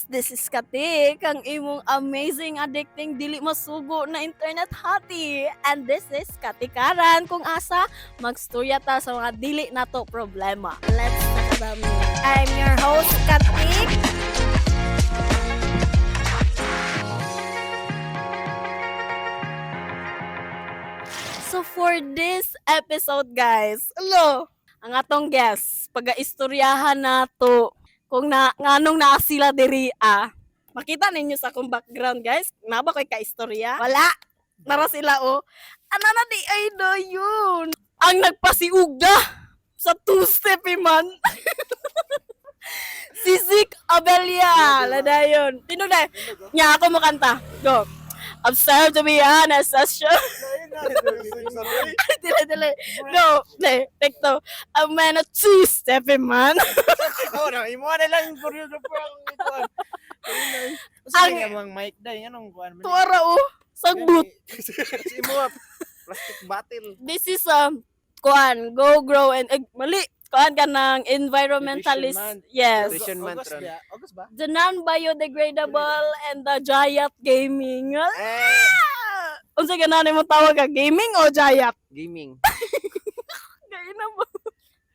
This is Katik, ang imong amazing, addicting, dili masugo na internet hottie. And this is Katikaran, kung asa magstorya ta sa mga dili nato problema. Let's talk about me. I'm your host, Katik. So for this episode, guys, hello, ang atong guest, pag-istoryahan nato kung na nganong naa sila diri ah. Makita ninyo sa akong background, guys. Naa ba ko'y kaistorya? Wala. Nara sila oh. Ana na di ay do yun. Ang nagpasiuga sa two-step eh, man. Si Zik Abelia. Ladayon. Tinuday. Nya ako mo kanta. Go. Observe to be honest, session. Dili, dili. No, dili. Take two. A man a two-step eh, man. Oh, na imo na lang choreographer ang ikuan. Ang- Ang amang mic day anong kuan man. Tuwara oh. Sagbut. Si imo plastic bottle. This is kuan, go grow and eh, mali. Kuan ka ng environmentalist. Nutrition month. Yes. Nutrition month August ron. ba? August ba? The non-biodegradable and the giant gaming. Eh, Unsa ganahan mo tawag ka? Gaming o giant? gaming. Gaya na ba?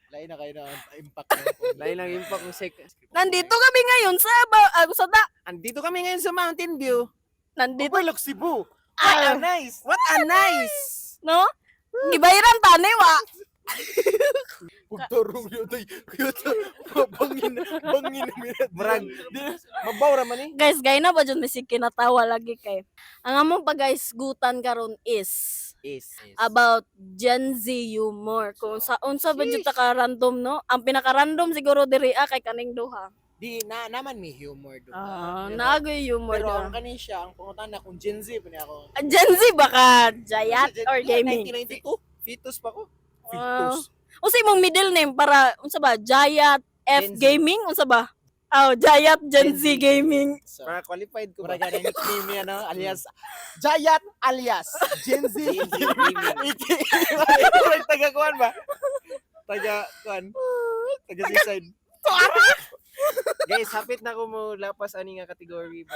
Lain na kayo na ang impact ng phone. Lain lang impact ng sek. Nandito kami ngayon sa ba, sa da. Andito kami ngayon sa Mountain View. Nandito. Overlook Cebu. Ah, Nice. What a nice! No? Gibayaran tani wa. Pugtorong yun tay. Kuyot. Bangin bangin minat. Murag mabaw ra man eh. Guys, gaya na ba dyan may kinatawa lagi kay. Ang among pag-guys gutan karon is Is. about Gen Z humor. Kung sa unsa ba jud ta ka random no? Ang pinaka-random siguro diri ah, kay kaning duha. Di na naman may humor do. Ah, naagoy humor Pero duha. ang kani siya ang pangutana kung Gen Z pa niya ako. Ah, Gen Z ba ka? Giant or gaming? 1992? Fetus pa ko. Ah. Fetus. Unsa imong middle name para unsa ba? Giant F Gen Z. Gaming unsa ba? Oh, Giant Gen Gen Z Z. Gaming. So, Para qualified ko ba? Murag na nickname niya no, alias Giant alias Gen Z. Gen Z gaming. Murag taga kuan ba? Taga kuan. Taga seaside. Guys, hapit na ko mo lapas ani nga category but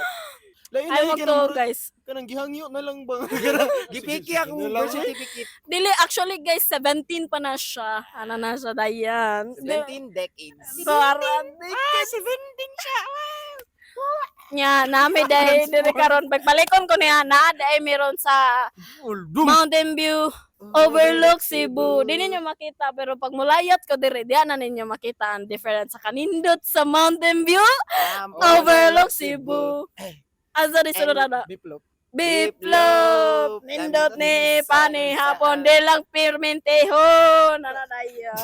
Lain Ay na wag to, guys. kanang gihangyo na lang ba? gipiki akong Sige na lang, birth certificate. Dili actually guys, 17 pa na siya. Ana na siya dayan. 17 decades. So, aran. Ah, 17 siya. Nya, nami day diri karon pagbalikon ko niya na day meron sa Mountain View Overlook Cebu. Di ninyo makita pero pag mulayat ko diri diyan na ninyo makita ang difference sa kanindot sa Mountain View Overlook Cebu. Asa di sunod na? Biplop. Biplop! Nindot ni pani hapon di lang pirmintehon. Nananaya.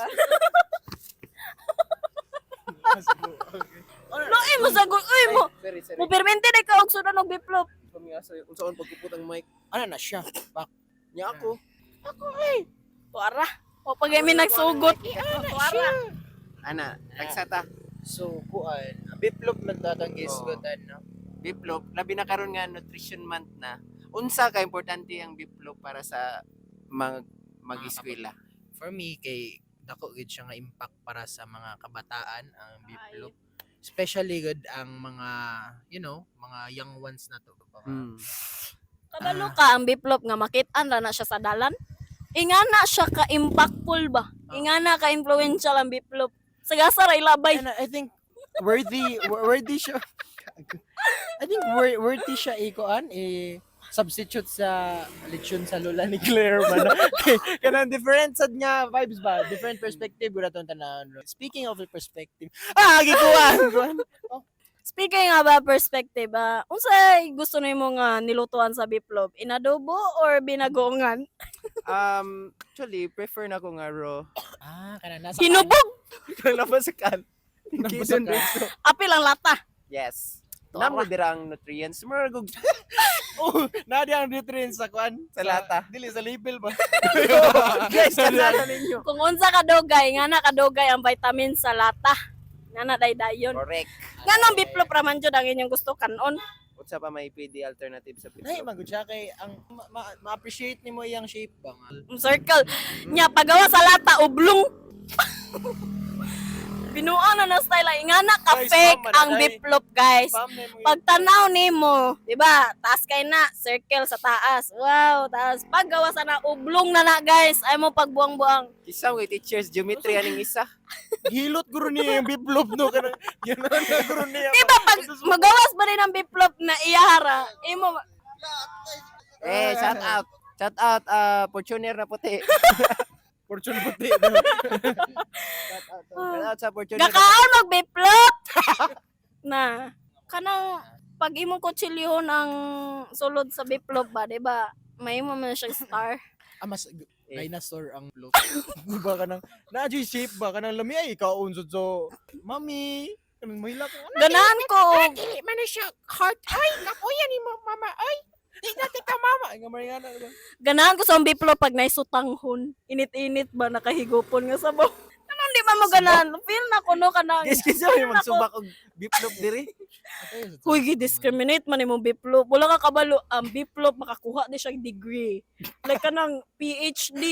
No, eh, mo sagot. Uy, mo. Sorry, sorry. Mo pirmente di ka og sudan og biplop. Kami asa unsaon pagkupot ang mic? Ano na siya? Bak. Nya ako. Tuara. O pag mi nagsugot. Tuara. Ana, tagsata. So kuan, biplop nagtatang gisgutan no. Biplop, labi na karon nga nutrition month na. Unsa ka importante ang biplop para sa mag mag-eskwela? For me kay dako gid siya nga impact para sa mga kabataan ang biplop. Especially good ang mga mga young ones na to. Mga, Kabalo ka ang biplop nga makit-an ra na siya sa dalan. Ingana siya ka impactful ba? Ingana ka influential ang biplop. Sagasa ra ilabay. And I think worthy worthy siya. I think worthy siya ikuan eh substitute sa lechon sa lola ni Claire man. Kay kanang different sad nga vibes ba? Different perspective gud atong tanan. Speaking of the perspective, gikuan. Kuan. Speaking about perspective, unsay gusto nimo nga nilutuan sa biplop? Inadobo or binagoongan? Actually prefer na ko nga raw. Ah, kanang nasa Hinubog! Lapas sa kan. Nabasa ka. Apil ang lata. Yes. Tuara. Namo dira ang nutrients. Murag og Oh, na di ang nutrients sa kuan Sa lata. Dili sa label ba? Guys, tandaan ninyo. Kung unsa kadugay, nga na kadugay ang vitamin sa lata. Nga na daydayon. Correct. Nga nang biplop raman jud ang inyong gusto kanon. Unsa pa may pwede alternative sa Nay, biplop? magud siya kay ang ma-appreciate nimo iyang shape ba nga. Ang circle. Nya pagawa sa lata oblong. Binuang na na style ay nga na ka Guys, fake ma'am, ang mananay. biplop, guys. Spam na yung Pagtanaw nimo, di ba? Taas kay na, circle sa taas. Wow, taas. Paggawa sa na oblong na na, guys. Ay mo pagbuang-buang. Isa mo teachers geometry aning isa. Hilot guro niya yung biplop no kanang yan na guro niya. Di ba pag magawas ba rin ang biplop na iyahara? Imo Eh, shout out. Shout out Fortuner na puti. Fortune puti. Shout out sa Fortuner. Gakaon magbiplop. Na kanang pag imong kutsilyo ang sulod sa biplop ba, di ba? May mo man siyang star. Ah, mas dinosaur ang plop. Di ba kanang naa jud shape ba kanang lami ay kaon sud so mami kanang mahila ka. Ganahan ko og Dili man na siya heart ay kapoya ni mo mama ay. Di na tika mama. Ay nga maringana ba? Ganahan ko sa biplop pag naisutanghon. Init-init ba nakahigupon nga sabaw. Anong di ba mo ganahan? Feel na kuno kanang Guys, kinsa may magsubak og biplop diri? Huy, gi-discriminate man imong biplop. Wala ka kabalo, ang biplop makakuha di siya degree. Like kanang PhD,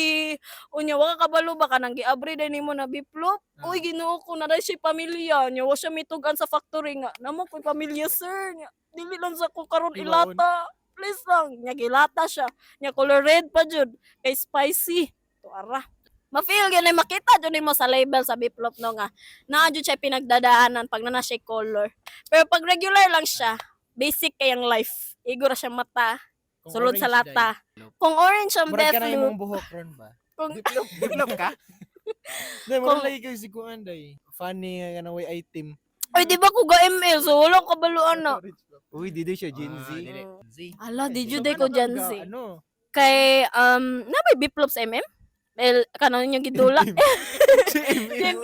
unya wala ka kabalo ba kanang giabri din nimo na biplop. Uy, Ginoo ko na dai siya pamilya. Nya wa siya mitugan sa factory nga. Namo ko'y pamilya, sir. Nya, dili lang sa ko karon Tiwaon. ilata. Please lang. Nya gilata siya. Nya color red pa jud kay spicy. Tuara. Ma-feel yun ay makita jud nimo sa label sa biplop no nga naa jud siya pinagdadaanan pag nana siya color. Pero pag regular lang siya, basic kayang life. Igo ra siya mata, Kung sulod sa orange, lata. Kung orange ang day. Murag ka na Beflu, imong buhok ron ba? kung Biplop, biplop ka? Day, murag Kung- lagi kayo si Kuan day. Funny nga kanang way item. Ay, di ba ko ga ML? So, wala ko kabaluan na. Uy, dito siya Gen Z. Ah, dili. Z. Ala, di So, jud ko ano Gen kang Z. Ano? Kay, na may biplop sa MM? El, kanon yung gidula. Si MM.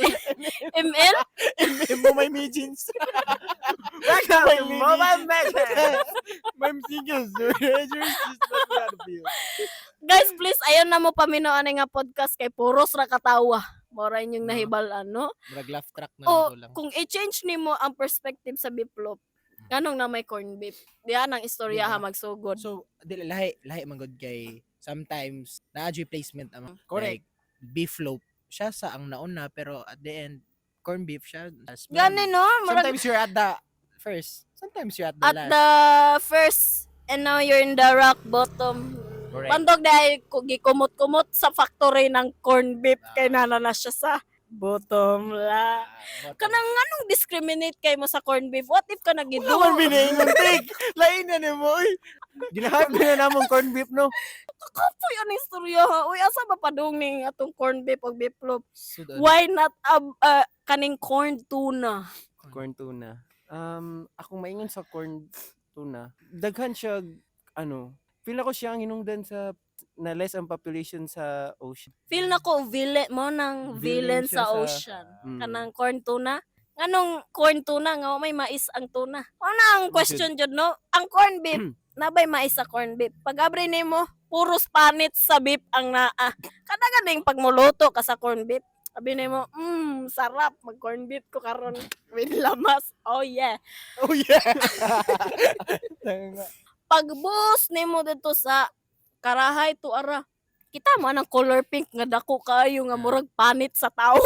ML? MM mo may jeans. Welcome to Mobile Legends. May singles. Guys, please, ayaw na mo paminaw ani nga podcast kay puros ra katawa. Mora inyong No. nahibal ano. Murag laugh track na O, lang lang. kung i-change nimo ang perspective sa biplop, nganong na may corn beef? Diyan ang istorya ha Diba? magsugod. So, dili lahi lahi man gud kay sometimes naa jud placement ang Correct. like beef loaf siya sa ang nauna pero at the end corn beef siya. As Gani no, murag Sometimes you're at the first, sometimes you're at the at last. the first and now you're in the rock bottom. Correct. Pandog dahil gikumot-kumot sa factory ng corn beef kay nana na siya sa bottom la. Ah, bottom. Kanang anong discriminate kay mo sa corn beef? What if ka Wala man nagido? binaingon take. Lain na nimo oy. Ginahype na namong corn beef no. Kapoy ang istorya ha. Uy, asa ba padung ning atong corn beef og beef loaf? Sudon. Why not kaning corn tuna? Corn tuna. Akong maingon sa corn tuna. Daghan siya ano, feel ako siya ang hinungdan sa na less ang population sa ocean. Feel na ko villain mo nang villain Villain sa siya sa- ocean. Kanang corn tuna. Nganong corn tuna nga wa may mais ang tuna? Ano ang question jud no? Ang corn beef, nabay mais sa corn beef. Pag abre nimo, puros panit sa beef ang naa. Kada ganing pag muluto ka sa corn beef, sabi nimo, sarap mag corn beef ko karon with lamas. Oh yeah. Oh yeah. Tanga. Pagbuhos nimo dito sa karahay to ara. Kita mo anang color pink nga dako kaayo nga murag panit sa tao.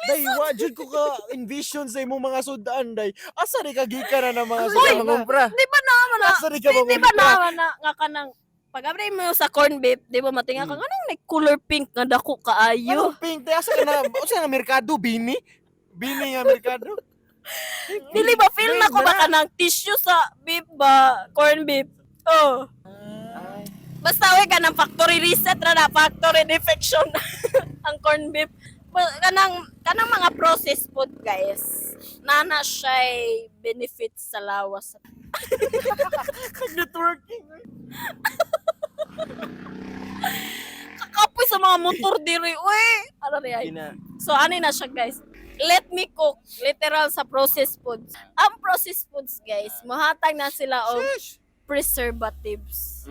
Day, wa jud ko ka envision sa imong mga sudan day. Asa ri ka gikan na ng mga Uy! sudan? Mangumpra. Di ba naman na Asa ri ka Di ba mangumpra? naman na nga kanang pag abre mo sa corn beef, di ba matinga ka nganong nag color pink nga dako kaayo? Anong pink? Day, asa ka na? Unsa nga merkado bini? Bini nga merkado? Dili ba feel na ko ba Wait, kanang tissue sa beef ba corn beef? Oh. Basta we kanang factory reset ra na factory defection ang corn beef. Kanang mga processed food guys. Nana siya benefits sa lawas. Networking. Kakapoy sa mga motor diri uy. Ano ri ay? Gina. So ano na siya guys? Let me cook literal sa processed foods. Ang processed foods guys, mohatag na sila og preservatives.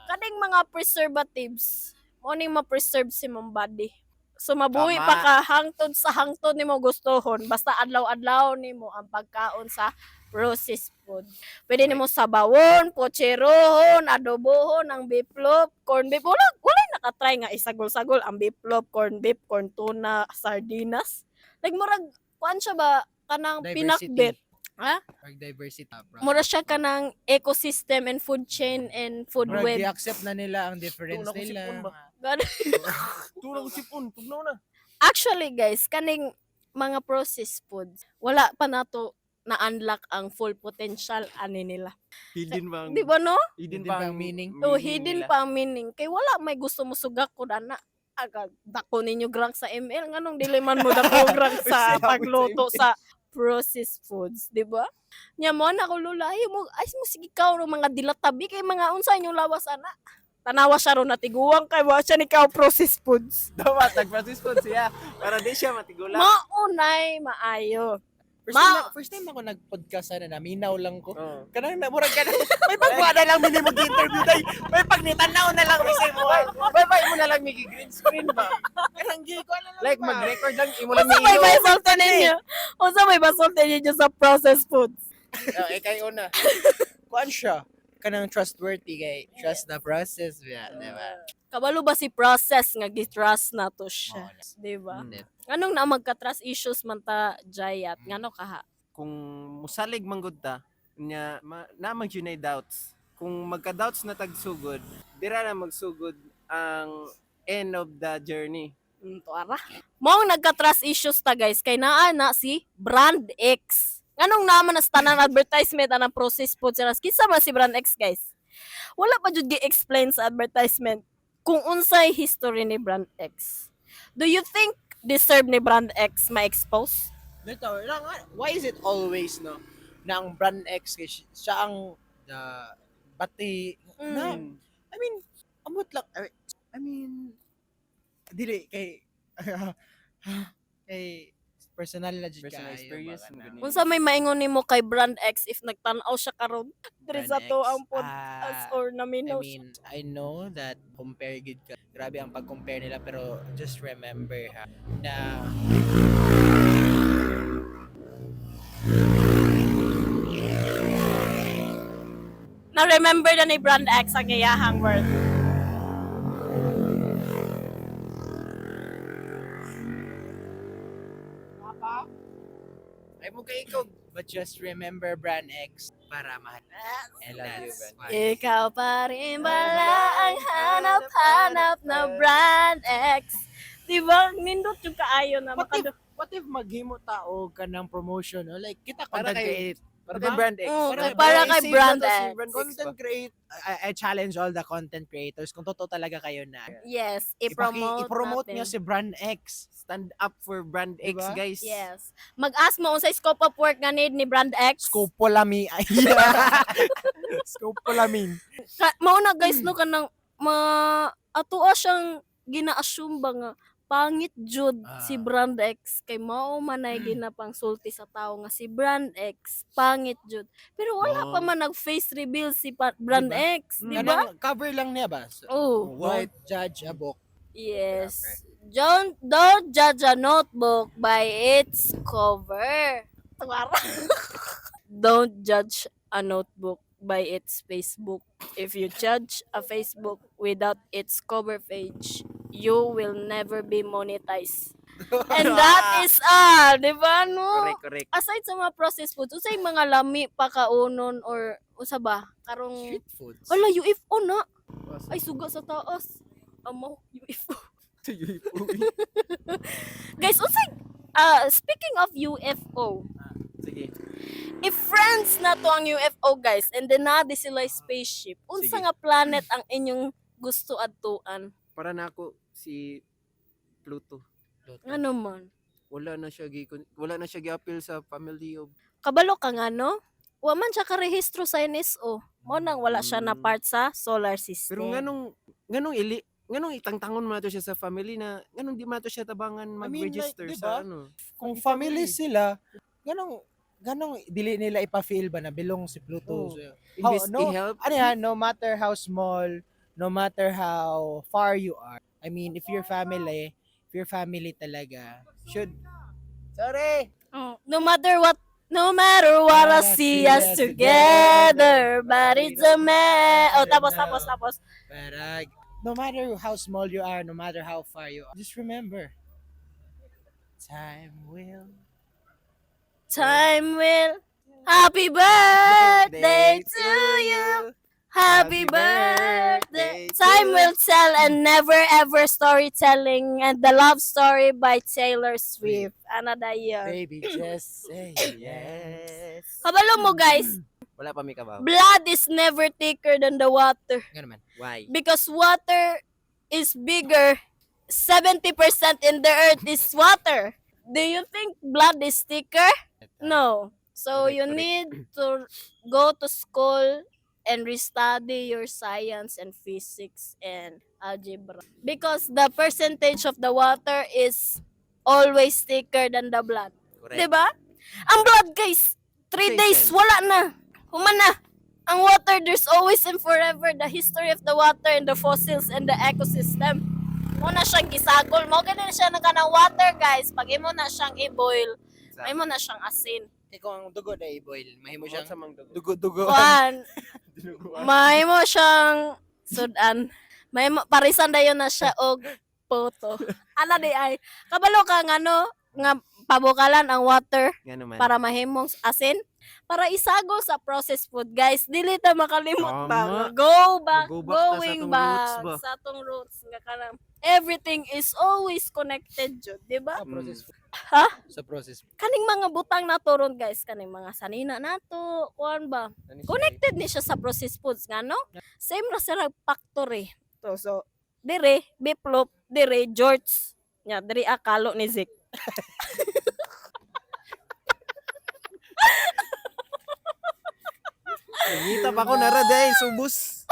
Kaning mga preservatives, mo ning ma-preserve si mong body. So mabuhi Tama. pa ka hangtod sa hangtod nimo gustohon basta adlaw-adlaw nimo ang pagkaon sa processed food. Pwede nimo sabawon, pocherohon, adobohon, ang beef loaf, corn beef. Wala, wala nakatry nga isagol-sagol ang beef loaf, corn beef, corn tuna, sardinas. Like murag kuan siya ba, kanang pinakbet. Ha? Murag diversity. Mura siya kanang ecosystem and food chain and food Murag web. i-accept na nila ang difference Tuna ko nila. sipon ba? God. Tuna ko sipon, tugnaw na. Actually guys, kaning mga processed foods, wala pa nato na-unlock ang full potential ani nila. Hidden ba ang Di ba, no? hidden Hidden pa ba ang ang meaning? Oh, hidden nila? pa ang meaning. Kay wala may gusto mo sugak ko na. Aga, dako ninyo grang sa ML. Nganong dili man mo dako grang sa Uy, sa pagluto ML. sa processed foods, di ba? Nya mo na ko lula, ay mo ay mo sige kaw ro mga dilatabi kay mga unsa inyong lawas ana. Tanawa siya ro natiguang kay wa siya ni kaw processed foods. Dapat nag-process food siya para di siya matigula. Maunay maayo. First first time ako nag-podcast sana, naminaw lang ko. Oo. Kanang na murag kanang may pagwa na lang minimo interview day. May pagnitanaw na lang mi sa imo. Bye bye mo na lang may green screen ba. Kanang gi ko na lang. Like ba? mag-record lang imo lang Unsa may miilo. masulti ninyo? Unsa may masulti ninyo sa processed foods? Oh, eh kay una. Kuan siya kanang trustworthy kay trust the process ba, di ba? Kabalo ba si process nga gi-trust na to siya? Mao na. Di ba? Mm. Anong na magka-trust issues man ta, Jayat? Ngano kaha? Kung musalig man gud ta nya ma, na mag yun ay doubts. Kung magka-doubts na tagsugod, dira na magsugod ang end of the journey. Tuara. Mao nagka-trust issues ta guys kay naa na si Brand X. Nganong naman na sa tanan advertisement anang processed food sila? Kinsa man si Brand X, guys? Wala pa jud gi-explain sa advertisement kung unsay history ni Brand X. Do you think deserve ni Brand X ma-expose? Dito, lang, why is it always no na ang brand X kay siya ang the bati na I mean amot lang, I mean dili kay kay personal na jud Personal kaayo experience, ba ang kanang ganun. Unsa may maingon nimo kay Brand X if nagtan-aw siya karon diri sa Brand to X? ang podcast Ah, or I naminaw siya? mean, I know that compare gid ka. Grabe ang pag-compare nila, pero just remember ha na Na-remember na ni Brand X ang iyahang word. Ay mo kay ikaw. But just remember, Brand X, para mahal. And Love you, that's Brand why. Ikaw pa rin bala ang hanap-hanap na Brand X? Di ba? Nindot yung kaayo na What if maghimo tao ka ng promotion, no? Like kita Para content create. Para Diba? kay Brand X. Oo, para kay I-save Brand na to si X. Brand X Content ba? create, I challenge all the content creators kung totoo talaga kayo na Yes, i-promote i-promote natin. nyo si Brand X. Stand up for Brand X, Diba? guys. Yes. Mag-ask mo unsay scope of work nga need ni Brand X. Scopolamin. Ay, Scopolamin. Mao na guys no, kanang ma atoa siyang gina-assume ba nga pangit jud si Brand X kay mao man ay ginapang sulti sa tao nga si Brand X pangit jud. Pero wala pa Oh. man nag face reveal si Brand Diba? X, di ba? Kanang cover lang niya ba? So, Oh, don't judge a book. Yes. Don't judge a notebook by its cover. Tuwara. Don't judge a notebook by its Facebook. If you judge a Facebook without its cover page, you will never be monetized. And that is all, di ba no? Correct, correct. Aside sa mga processed foods, usay mga lami pa kaunon or usa ba karong Street foods. Ala, UFO na. Ay, suga sa taas. Amo, UFO. Guys, unsay speaking of UFO, Sige. if friends na to ang UFO guys and then naa di sila spaceship, unsa Sige. nga planet ang inyong gusto adtuan? Para na ako si Pluto. Ano man? Wala na siya gi-appeal sa family of Kabalo ka nga no? Wa man siya karehistro sa NSO. Mo nang wala siya na part sa solar system. Pero nganong itangtangon man nato siya sa family na nganong di man nato siya tabangan I mean, like, mag-register diba? sa ano. Kung family sila, ganong dili nila ipa-feel ba na belong si Pluto. Oo. So, How, Imbis no, i-help. ano yan, no matter how small, no matter how far you are, I mean, if your family talaga, should, Sorry. Oh, no matter what I see us together, but it's a man. Oh, tapos, tapos, tapos. But, no matter how small you are, no matter how far you are, just remember, Time will Time will. Happy birthday to you. Happy birthday. Time will tell and never ever storytelling and the love story by Taylor Swift. Ano dayon? Baby, just say yes. Kabalo mo, guys, Wala pa mi kabaw. blood is never thicker than the water Nga naman. Why? because water is bigger. 70% in the earth is water. Do you think blood is thicker? No. So Correct, you correct. need to go to school and restudy your science and physics and algebra because the percentage of the water is always thicker than the blood. Correct. 'Di ba? Ang blood, guys, 3 Say days sense. wala na. Human na. Ang water, there's always and forever the history of the water and the fossils and the ecosystem. Mo na siyang gisagol. Mo gani na siya ng kanang water, guys. Pag imo na siyang i-boil, Sa- imo na siyang asin. Kaya kung ang dugo na i-boil, mahimo Siyang siyang sa mang dugo. dugo-dugo. Kuan, Dinuguan. mahimo siyang sudan. Mahimo parisan dayon na siya og poto. Ana di ay. Kabalo ka nga no nga pabukalan ang water Nga naman. para mahimong asin para isagol sa processed food, guys. Dili ta makalimot ba. Tama. Go back, Go back ta sa going atong back roots ba? sa atong roots nga kanang everything is always connected jud, di ba? Sa process food. Ha? Sa process food. Kaning mga butang nato ron, guys, kaning mga sanina nato, kuan ba? Ano siya? Connected ni siya sa processed foods nga no? Same ra sila factory. To so dire Biplop, dire George. Nya dire akalo ni Zik. Nangita pa ko nara dahil subos.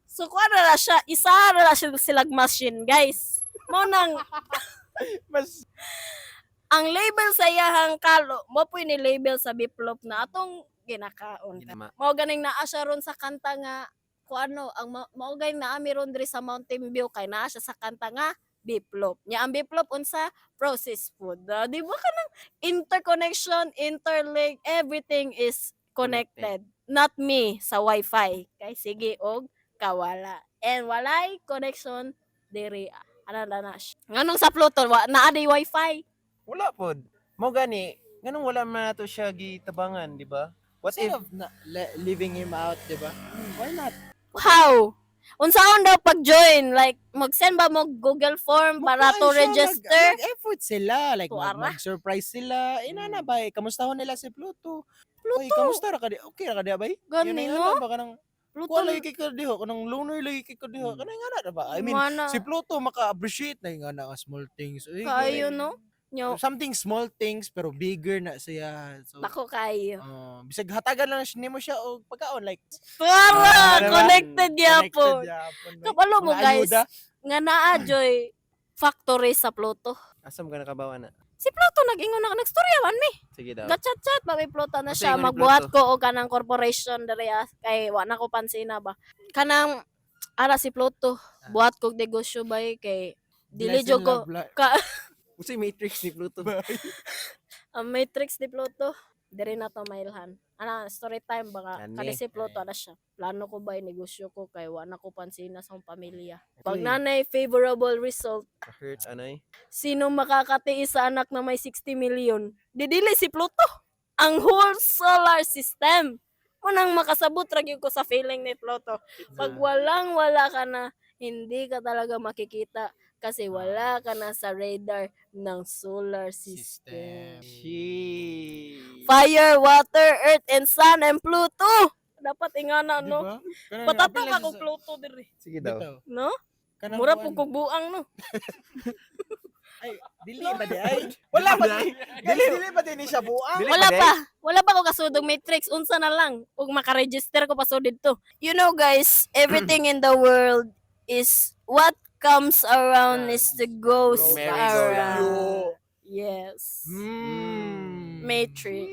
So kuan ra na siya, isa ra na siya silag machine, guys. Mo nang Mas ang label sa iyahang kalo, mo po ni label sa Biplop na atong ginakaon. Ginama. Mao ganing naa siya ron sa kanta nga kung ano, ang mao ganing naa mi ron diri sa Mountain View kay naa siya sa kanta nga Biplop. Nya ang Biplop unsa processed food. Ah, di ba kanang interconnection, interlink, everything is connected. Not me sa wifi. Kay sige og kawala. And walay connection diri. Ano na na siya. Nganong sa Pluto wa naa di wifi. Wala pod. Mo gani, nganong wala man nato siya gitabangan, di ba? What instead if of na, leaving him out, di ba? Why not? How? Unsaon daw pag-join? Like, mag-send ba mo Google form para to Magkuhan siya, register? Nag-effort sila. Like, Tuara. mag-surprise sila. Inana ba? Eh, kamusta nila si Pluto? Pluto. Oy, kamusta ra ka di? Okay ra ka di ba? Gani, no? Ba kanang Pluto. kuha lagi kay ka diho, kanang loner lagi kay ka diho. Kanang nga na ba? I mean, Mana. si Pluto maka-appreciate na yung nga na small things. Uy, Kayo, no? Nyo. Something small things pero bigger na siya. So, Ako kayo. bisag hatagan lang siya nimo siya og pagkaon like Para! Ah, diba? Connected yapon. connected yapon, bay. Kabalo mo, Mga guys. ayuda. Nga naa, Joy, factory sa Pluto. Asam ka nakabawa na? Si Pluto, nag-ingon na, nagstorya man mi. Sige daw. Gatchat-chat, ba may Pluto na Kasi siya. ingon ni Magbuhat Pluto. ko o kanang corporation diri ah, kay wa na ko pansina ba. Kanang, ara si Pluto, buhat kog negosyo bay kay dili Bless jud and ko love life. ka Unsay Matrix ni Pluto? Ang Matrix ni Pluto, diri na to mailhan. Ana, story time ba nga? Ani. Kani si Pluto, ana siya. Plano ko ba negosyo ko kay wa na ko pansina sa akong pamilya. Pag Uy. nanay favorable result, Hurt anay. sino makakatiis sa anak na may 60 million? Didili si Pluto. Ang whole solar system. Unang makasabot ra gyud ko sa feeling ni Pluto. Pag walang wala ka na, hindi ka talaga makikita kasi wala ka na sa radar ng solar system. System. She. Fire, water, earth, and sun, and Pluto. Dapat ingana, no? Diba? Kanang Patatak apil na ako siya sa- Pluto diri, Sige daw. Bitaw. no? Kanang Mura kuwan. pug kog buang, no? Ay, dili ba di ay? Wala ba di? Guys, dili ba di ni siya buang? Dili Wala ba di? pa. Wala pa ko kasudog matrix. Unsa na lang ug makaregister ko pa didto. You know, guys, everything in the world is what comes around is the goes Merry go around. round. Yes. Matrix.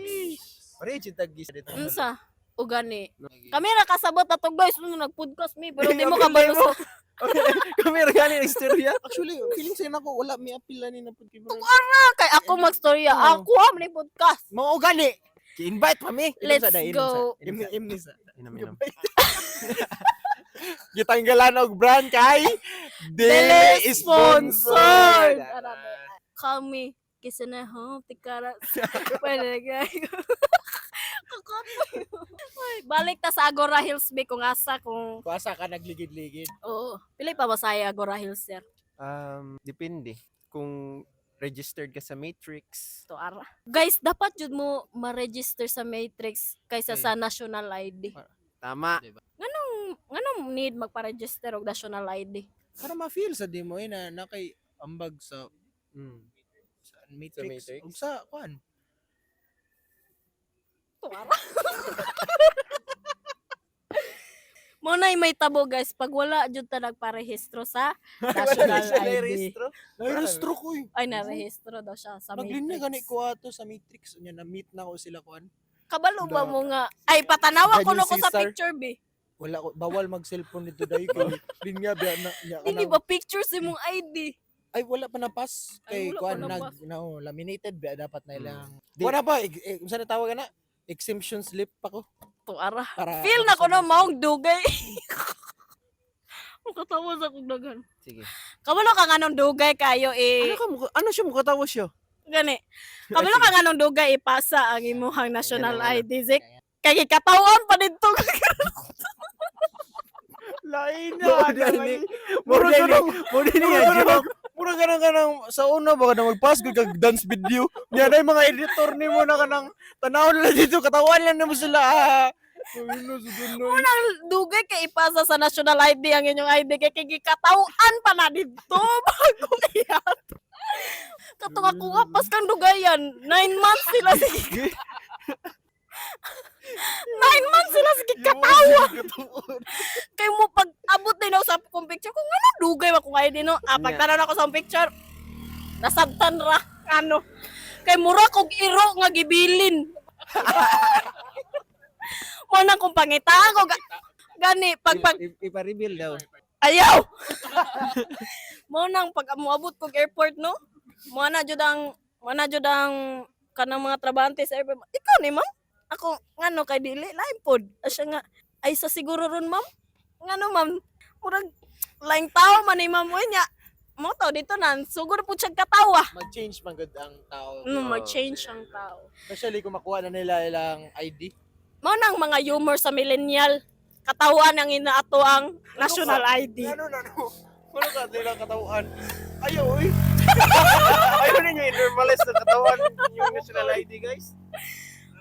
Pare jud tag dito. Unsa? Ugani. Kami ra kasabot ato, guys, nung nag-podcast mi pero di mo kabalo sa Kami ra gani nag-istorya. Actually, feeling sa nako wala mi apil ani na pud kay kay ako magstorya. Oo. Ako ang may podcast. Mao gani. Ki-invite pa mi. Let's Inom sa, inom go. sa. Imni imni sa. Inom inom. Gitanggalan og brand kay Dili Dili sponsored. sponsored. Call me Kiss and I hope the cara. Pwede kayo. Kakapoy. Ay, balik ta sa Agora Hills be kung asa kung Kung asa ka nagligid-ligid. Oo. Pili pa ba sa Agora Hills, sir? Depende. Kung registered ka sa Matrix, To ara. Guys, dapat jud mo ma-register sa Matrix kaysa Okay. sa national ID. Tama. Nganong nganong need magpa-register og national ID? Para ma-feel sa demo eh, na nakay ambag sa sa Matrix. Matrix? Ug sa kuan. To ara. Mo na may tabo, guys, pag wala jud ta nagparehistro sa national Wala siya ID. narehistro. Nairestro ko eh. Ay, narehistro daw siya sa Naglinya gani Matrix. ko ato sa Matrix unya na meet na ko sila kuan. Kabalo ba mo nga? Ay, patanawa ko Daniel no ko sa Caesar. picture be. Wala ko, bawal mag cellphone dito dai kay linya biya na nya Hindi ba picture sa imong ID? Ay, wala pa na pass Ay, kay wala pa kuan na nag pass. no, laminated biya dapat na ilang. Di- Wala pa unsa na tawag na? Exemption slip pa ko To ara. para Feel na ko no maong dugay. Makatawa sa kong daghan. Sige. Kabalo ka nganong dugay kayo eh. Ano ka mukha, ano siya mukatawa siya? Gani. Kabalo ka nganong dugay ipasa ang imuhang national Ano, ano? ID. Zik. Kay gikatawan pa didto. Lain Mo na. ni mo ni mo ni Mura nga joke. Mura ka nang kanang sa una baka na mag-pass kag dance video. Nya na yung mga editor nimo na kanang tanawon lang dito, katawan lang nimo sila. Ah. Ano sa dunoy. Unang dugay kay ipasa sa national ID ang inyong ID kay kay gikatawan pa na didto bago ihat. Katong ako nga pas kang dugayan. 9 months sila sige. 9 months sila sige katawa. Kay mo pag abot din ako sa akong picture kung ano dugay ba kung ID no. Ah, pag tanaw na ako sa akong picture, nasabtan ra ano. Kay mura kog iro nga gibilin. Mo na kung pangitaan ko gani pag pag Ipa-reveal daw. Ayaw. Mo nang pag moabot kog airport no. Mo na jud ang kanang mga trabahante sa airport. Ikaw ni ma'am? Ako ngano kay dili lain pod. Asya nga ay sa siguro ron, ma'am. Ngano, ma'am? Murag laing tao man ni ma'am uy nya. Mo to dito na sugod pud siya katawa. Mag-change man gud ang tao. No, mag-change ang tao. Especially kung makuha na nila ilang ID. Mo nang mga humor sa millennial. Katawan ang inaato ang national ID. Ano na no? Ano ka nila katawan? Ayaw oy. Ayaw ninyo i-normalize na katawan yung national ID, guys.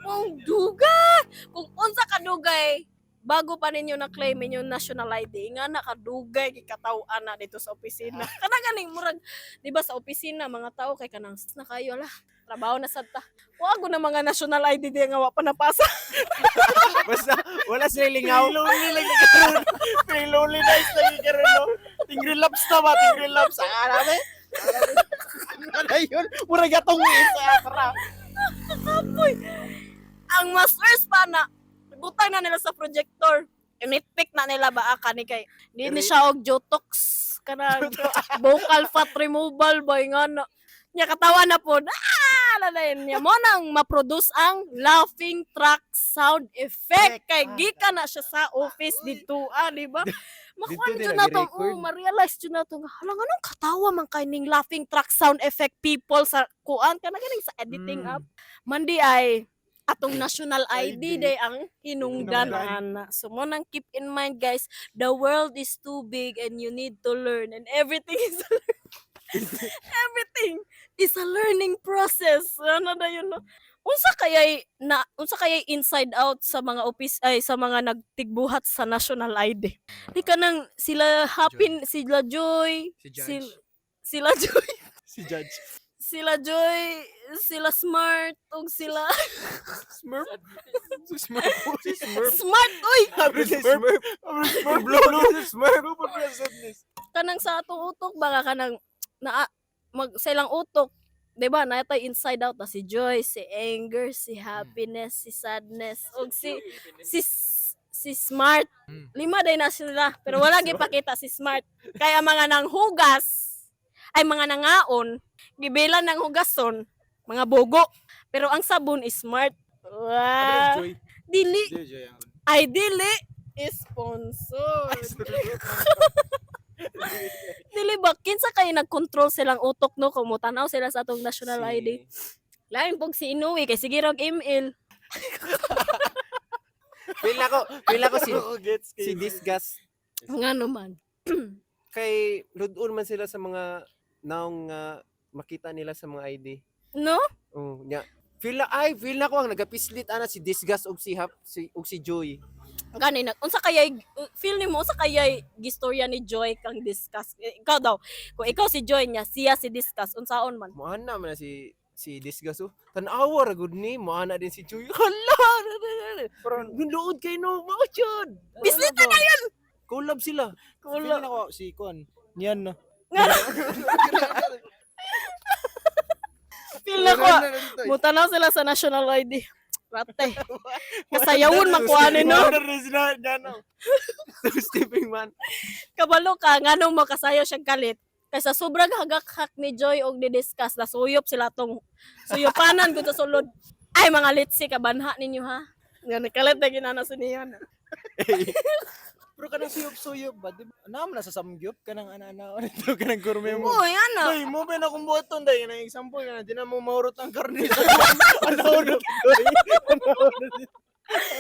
Kung dugay, kung unsa ka dugay, bago pa ninyo na-claim inyong national ID, nga nakadugay gikataw-an na dito sa opisina. Kana ganing murag, di ba sa opisina mga tao kay kanang na kayo lah. Trabaho na sad ta. Wa na mga national ID di nga wa pa napasa. Basta wala sila lingaw. Ting lonely lagi karon. Ting lonely nights lagi karon no. Ting relapse na ba? Ting relapse. Ah, dami. Ano na yun? Mura gatong isa. Tara. Kapoy. Ang mas worst pa na, butang na nila sa projector. Nitpick na nila ba ah, kani kay di ni siya og Jotox kanang vocal fat removal boy nga no. Nya katawa na po. Ah, lalain niya mo nang ma-produce ang laughing track sound effect kay gikan na siya sa office dito ah, di ba? Makuha Dito jud din na to, nag-record. oh, ma-realize jud na to nga hala nganong katawa man kay ning laughing track sound effect people sa kuan kana ganing sa editing app. Mandi ay atong national ID ID. day ang hinungdan Hinungdan. ana. So mo nang keep in mind, guys, the world is too big and you need to learn and everything is a everything is a learning process. Ano na yun, no? Unsa kayay inside out sa mga office ay sa mga nagtigbuhat sa national ID? Di ka nang sila happy, sila joy, Si Judge. sila joy, Si Judge. sila joy, sila smart ug sila Smurf. Si Smurf. Si Smurf. Smart oy. Si Smurf. Smurf. Blue, blue, Smurf. Kanang sa atong utok ba nga kanang na mag sa ilang utok, 'di ba, natay inside out na si joy, si anger, si happiness, si sadness ug si smart. Lima day na sila pero wala gipakita si smart. Kaya mga nanghugas ay mga nangaon, gibilan ng hugason, mga bogo. Pero ang sabon is smart. Wow. Joy. Dili Joy, Joy. ay dili sponsor. Dili ba kinsa kay nag-control silang utok, no, kung motanaw sila sa atong national ID? Lain pog si Inoue kay sige rog ML. Feel ako si Oo, gets si kayo. Disgust. Ngano man? Kay ludon man sila sa mga naong nga makita nila sa mga ID. No? Oh, nya. Feel na ko ang nagapislit ana si Disgust ug si Hap si ug si Joy. Gani nag unsa kayay feel nimo, unsa kayay gistorya ni Joy kang Discuss? Eh, ikaw daw, kung ikaw si Joy niya, siya si Discuss, unsaon man? Moana man na si si Disgust, oh. Tan-awa ra gud ni, moana din si Joy. Hala! Pero Luod kay no, mao jud. Bislit na yun! Collab sila. Feel na ko si Kon. Niyan, no. Feel na ko mutanaw sila sa national ID. Rate. Kasayawon man ko ani, no. Sila niyan, no. Stepping man. Kabalo ka nganong makasayaw siyang kalit? Kaysa sobrang hagakhak ni Joy og ni Discuss, nasuyop sila tong suyupanan gud sa sulod. Ay, mga litsi, kabanha ninyo ha. Nga nakalit na ginana sa niya. Pero kanang suyop-suyop ba? Di ba? Naam na sa samgyup kanang ana-ana nito kanang gourmet mo. Uy, ano? Day, mo ba na akong buhaton day nang example kana di na mo mahurot ang karne sa ano ano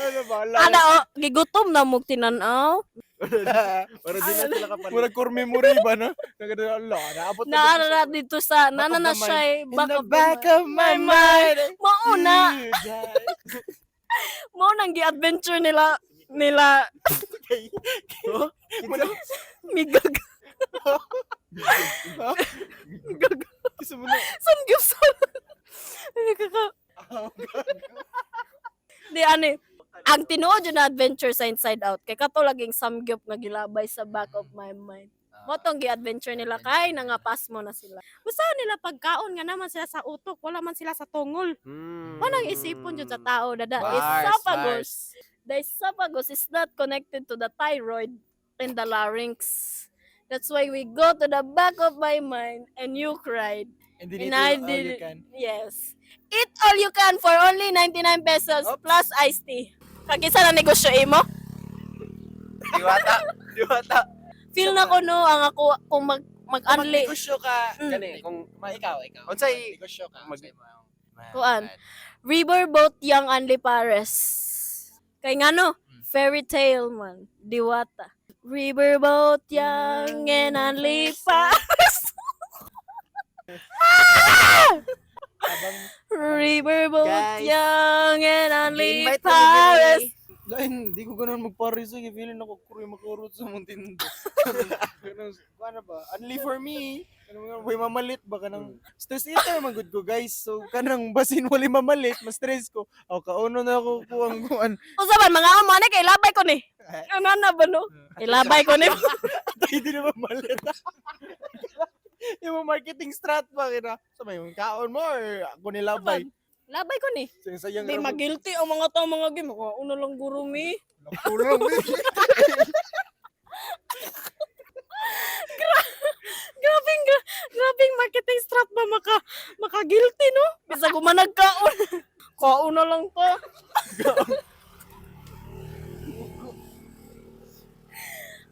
ano ba ala. Ana o, gigutom na mog tinan-aw. Para di na sila kapalit. Murag gourmet mo rin ba, no? Nagada ala naabot na Naara na dito sa Back nana of na the siya eh, mind. In back the of the back mind. of my mind. Mauna, You die. mao nang gi-adventure nila nila Huh? migag. Ha? Migag. Gusto mo na. Samgyupsal. Nakaka Di ani ang tinuod yun na adventure sa Inside Out kay kato laging samgyup nga gilabay sa back of my mind. Mo tong gi-adventure nila kay nangapas mo na sila. Basta nila pagkaon nga naman sila sa utok, wala man sila sa tungol. Manang isipon jud sa tao dada Bars, esophagus. bars. The esophagus is not connected to the thyroid and the larynx. That's why we go to the back of my mind and you cried. And then And eat I all you did- can. Yes. Eat all you can for only 99 pesos Oops. plus iced tea. Kagisa na negosyo imo? Diwata, diwata. Feel na ko no ang ako kung mag mag-unli. Magnegosyo ka. Kani kung Ma, ikaw, ikaw. Unsay- Magnegosyo ka. Unsay mo ang- Kuan. Riverboat Young Anli Pares. Kay ngano, fairy tale man, Diwata. Riverboat Young and Anli Pares. Habang Riverboat Guys, Young and Anli gi-invite na Pares. ni Lain, di ko ganun magparis eh. Feeling ako kuroy makurot sa mong tindo. Ganun, ano ba? Only for me. Kanang way mamalit ba kanang stress eater man gud ko, guys. So kanang basin wali mamalit, mas stress ko. Aw kauno na ako kuang kuan. Unsa man mga amo ani kay labay ko ni. Ano na ba no? Ilabay ko ni. Hindi na mamalit. Yung mga marketing strat ba kina? Sa may yung kaon mo or ako nilabay. Labay ko ni. Sayang Di magilty ang mga tao mga gim. Ako una lang guro mi. Tulong. Grabing marketing strat ba maka guilty, no? Bisag humanag kaon. Kaon na lang to.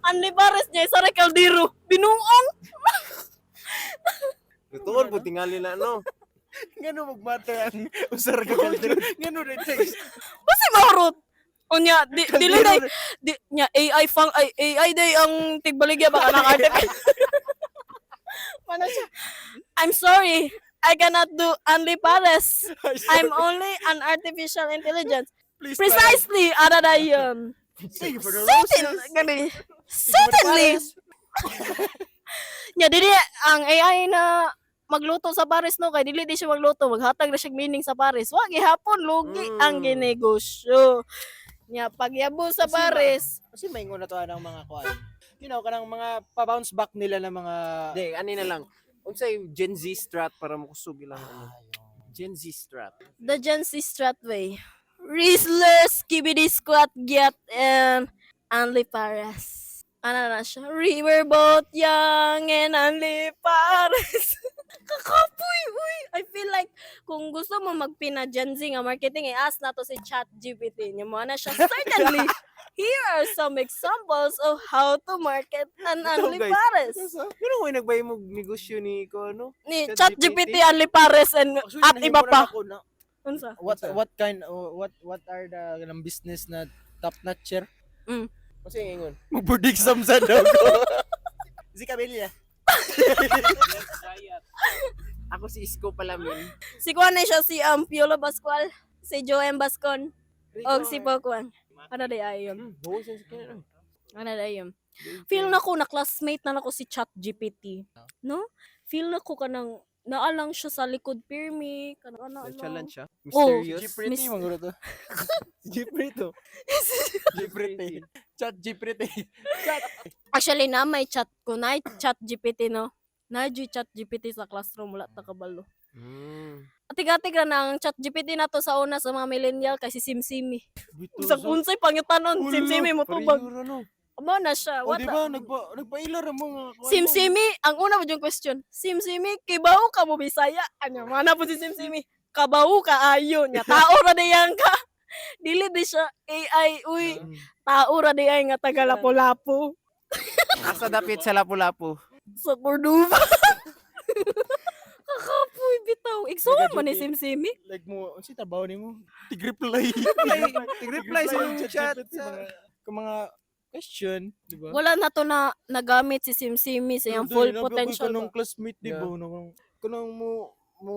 Anli Pares niya isa ra kaldero. Binuong. Tuon po tingali na no. Ngano magmatter ang usar ka kaldero? Ngano rin text? Basta mahurot. Unya, di, dili day, di, nya AI fang ay AI day ang tigbaligya baka nang Mana siya? I'm sorry. I cannot do Anli Pares. I'm only an artificial intelligence. Please, Precisely, ara na yun. Thank you for the Certain, roses. gani. Certainly. Nya dili ang AI na magluto sa Paris, no, kay dili di siya magluto, maghatag na siya meaning sa Paris. Wa gihapon lugi ang ginegosyo. Nya pagyabo sa Kasi ba- Paris, Kasi maingon na to ang mga kuan. Kanang mga pa-bounce back nila ng mga Di, ani na lang. Unsay Gen Z strat para makusog ilang ano? Gen Z strat. The Gen Z Stratway. Rizzler, Skibidi Squat, Get, and Anli Pares. Ano na siya? Riverboat Young and Anli Pares. Kakapoy, uy! I feel like kung gusto mo magpina Gen Z nga marketing, i-ask na to si Chat GPT. Niya mo na siya, certainly. Here are some examples of how to market an Ito, Unli guys. Pares. Pero kung nagbahay mo negosyo ni ko ano? Ni ChatGPT? ChatGPT Unli Pares and Actually, at iba nahimo na pa. ako na. Unsa? What Unsa? what kind oh, what are the kanang business na top notcher? Kasi yung ingon. Mag-board exam sa daw ko. Si Camilla. Ako si Isko pala min. Si kuan na siya si Piolo Pascual, si Joem Bascon, og si Pokuan. Ano day ayon? Buo sa skin. Ano day ayon? Feel na ko na classmate na nako si ChatGPT. No? Feel na ko kanang naalang siya sa likod pirmi, kanang ano ano. Challenge siya. Oh. Mysterious. Jeopardy Miss- man guro to. Si Jeffrey to. Jeopardy. Chat Jeopardy. Actually na may chat ko na ChatGPT, no. Na ChatGPT sa classroom, wala ta kabalo. Atigatig ra na ang ChatGPT na to sa una sa mga millennial kay si Simsimi. Bisag unsay pangitanon, Simsimi mo tubag. Amo na siya. O What di the- ba nagpaila ra mo nga kuan mo. Simsimi, ang una mo yung question. Simsimi, kibaw ka mo Bisaya? Ano, mana po si Simsimi? Kabaw ka ayo nya. Tao ra diyang ka. Dili di siya AI, uy. Tao ra di ay nga taga Lapu-Lapu. Asa dapit sa Lapu-Lapu. Sa Cordova. Kakapoy bitaw. Igsuon man ni Simsimi. Like mo unsay trabaho nimo? Tig-reply. Tig-reply sa imong chat. Mga, kung mga question, di ba? Wala na to na nagamit si Simsimi sa iyang full potential. Kanong classmate, di Yeah. ba? Kanong kanong mo mo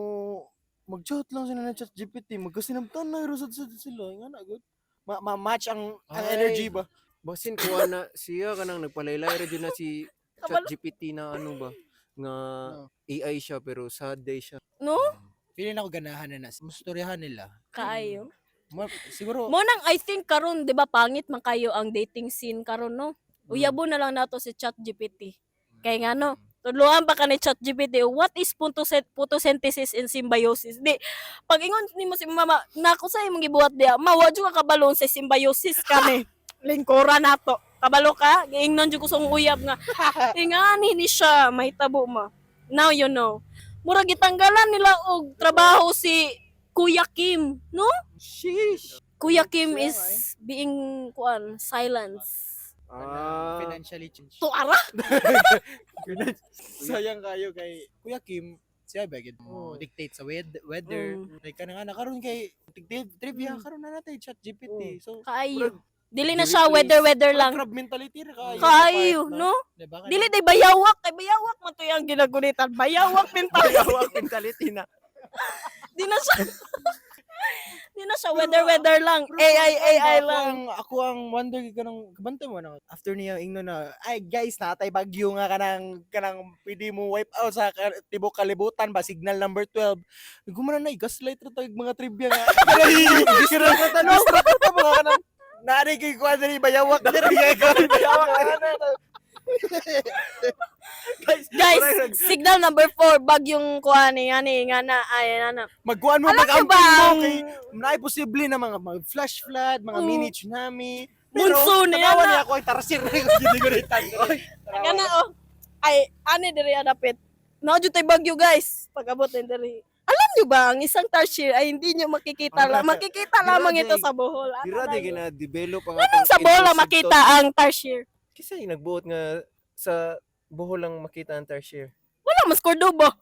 mag-chat lang sila ng chat GPT, magkasinabtan na rusad sad sila. Nga na good. Ma-match ang Ay. energy ba? Basin kuha na siya kanang nagpalaylay ra jud na si Kabalo. ChatGPT na ano ba nga No. AI siya pero sad day siya. No? Feeling ako ganahan na na. Mustoryahan nila. Kaayo. Mo, siguro Mo nang I think karon 'di ba pangit man kayo ang dating scene karon, no? Uyabo na lang nato si ChatGPT. Kay nga no, tudloan pa ka ni ChatGPT, what is photosynthesis and symbiosis? Di pag ingon nimo si mama, nako sa imong gibuhat diya, ma wa jud ka kabalon sa symbiosis kani. Lingkora nato. Kabalo ka, giingnon jud ko sa akong uyab nga. Ingani ni siya mahitabo ma. Now you know. Mura gitanggalan nila og trabaho si Kuya Kim, no? Sheesh. Kuya Kim Siya, is being kuan silence. Ah. financially change. To ara. Sayang kayo kay Kuya Kim, siya ba gid mo dictate sa weather. Like kanang ana karon kay trivia karon na natin chat GPT. So Kaayo. Dili na siya weather weather lang. crab mentality ra kayo. Kaayo, no? Diba? Dili day bayawak kay bayawak man to yung ginagunitan. Bayawak mentality. Bayawak mentality na. Di na siya. Di na siya weather weather lang. AI AI ako lang. Ang, ako ang wonder kay kanang kabantay mo na after niya ingno na ay guys natay bagyo nga kanang kanang pwede mo wipe out sa tibok kalibutan ba signal number 12 gumana na gaslight ra tag mga trivia nga distract ra distract ra mga kanang naari kay kuan diri bayawak diri kay bayawak. Guys, Guys, signal number 4 bagyong kuan ni ani nga na ay na. Magkuan mo Alam niyo mag-amping ba mo ang- kay naay posible na mga mag flash flood, mga mini tsunami. Monsoon na yan tanawan na. niya ako ay tarasir na gini ko na. Nga na oh. Ay ani diri adapit. Naa jud tay bagyo guys. Pag-abot din diri. Alam niyo ba ang isang tarsier ay hindi niyo makikita lang. Makikita lamang ito sa Bohol. Ano Dira na di yun? gina-develop ang Anong sa Bohol lang makita ang tarsier? Kisa yung nagbuot nga sa Bohol lang makita ang tarsier. Wala mas Cordoba.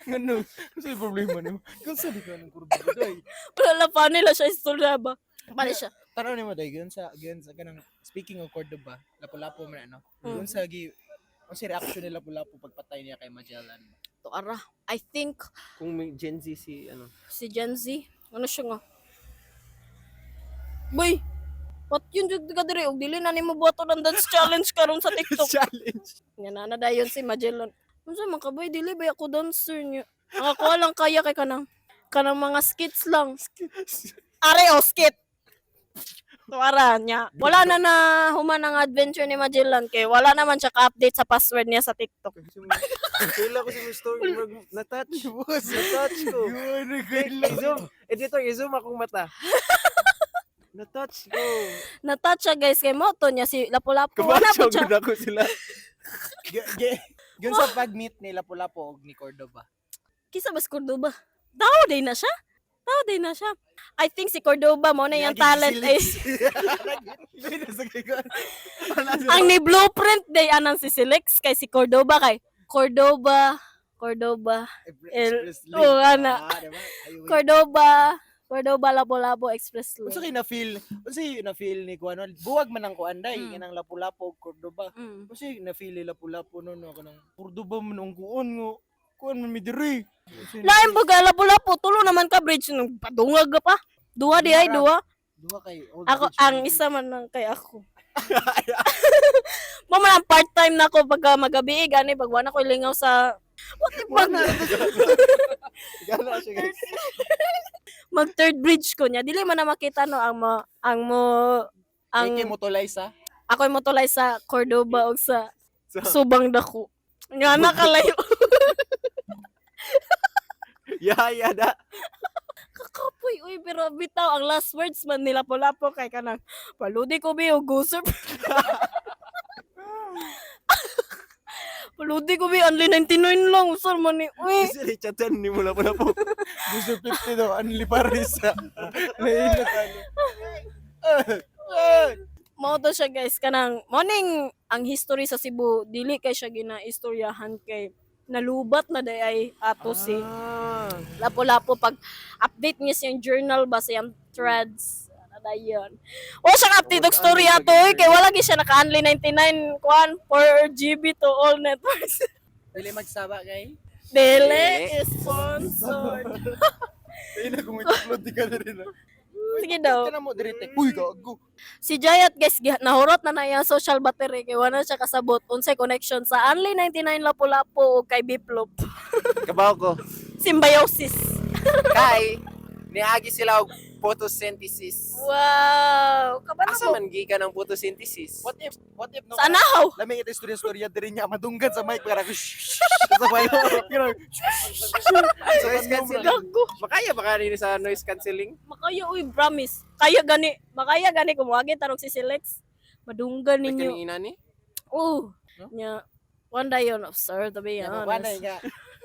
Ano? Ano sa problema nimo? Kung sa di ka ng kurba day. Wala lang pa nila siya istorya ba? Paano siya? Tanaw nimo day gyud sa kanang speaking of Cordoba, Lapu-Lapu man ano. Gyud sa gi ang si reaction ni Lapu-Lapu pagpatay niya kay Magellan. To ara. I think Kung may Gen Z si ano. si Gen Z, ano siya nga? Boy, what yun jud ka diri og dili na nimo buhaton ang dance challenge karon sa TikTok. Challenge. Nga na na dayon si Magellan. Unsa man ka boy, dili ba ako dancer niya? Ang ako lang kaya kay kanang kanang mga skits lang. Are o skit. Tuara niya. Wala na na human ang adventure ni Magellan kay wala naman siya ka-update sa password niya sa TikTok. Kaila ko sa mga story murag na-touch. Na-touch ko. Yun, I-zoom. Editor, i-zoom akong mata. Na-touch ko. Na-touch siya guys kay moto niya si Lapu-Lapu. Wala po siya. Kabasyo ako sila. Gyud sa pag-meet ni Lapu-Lapu og ni Cordoba. Kisa mas Cordoba. Tao day na siya. Tao din na siya. I think si Cordoba mo na yung talent ay ang ni blueprint day anang si Silex kay si Cordoba kay Cordoba, Cordoba, oh, ana. Cordoba, Cordoba Lapu-Lapu Express Unsa Lane. kay na feel? Unsa kay na feel ni kuan? Buwag man ang kuan day kanang Lapu-Lapu Cordoba. Unsa kay na feel ni Lapu-Lapu no no kanang Cordoba man ang kuan nga kuan man mi diri. Lain baga Lapu-Lapu tulo naman ka bridge nung padungag ka pa. Duha di ay duha. Duha kay old Ako bridge, ang new isa man lang kay ako. Mo man ang part-time na ako pagka magabi gani pag wala ko lingaw sa what if bridge. mag, Gana siya, guys. Mag third bridge ko niya dili man na makita no ang mo ang Ang motolay sa ako'y motolay sa Cordoba o sa So, Subang Dako. Nga nakalayo. Yeah, da. Kakapoy, uy, pero bitaw, ang last words man nila Lapu-Lapu kay kanang, paludi ko bi, o gusap. Paludi ko bi, only 99 lang, usar man ni, uy. Kasi Richardson, ni mo Lapu-Lapu. Gusto 50 daw only pares sa. Lain na talo. Mao to siya guys, kanang, morning, ang history sa Cebu, dili kay siya ginaistoryahan kay nalubat na day ay ato si Lapu-Lapu pag update niya siyang journal ba sa iyang threads ano na yun. Wala siyang update og story ato eh, kay wala gyud siya naka-only 99 kuan 4 GB to all networks. Dili magsaba kay. Dili is sponsored. Ay na kung upload di ka na rin. Sige daw. Kana mo diri te. Uy gago. Si Jayat guys, nahurot na na iyang social battery kay wala na siya kasabot unsay connection sa only 99 Lapu-Lapu o kay Biplop. Kabaw ko. Symbiosis. Kay, niagi sila og photosynthesis. Wow! Kabalo Asa mo. man gikan ang photosynthesis? What if no? Sa anahaw. Lamig ito istorya istorya diri niya madunggan sa mic para ko sa mic. Pero Noise cancelling. Gago. Makaya ba kanina sa noise cancelling? Makaya uy, promise. Kaya gani, makaya gani kumuagi tarong si Silex. Madunggan Like ninyo. kaning ina ni? Oh. No? Nya. One day yun, observe to be wala honest. nga.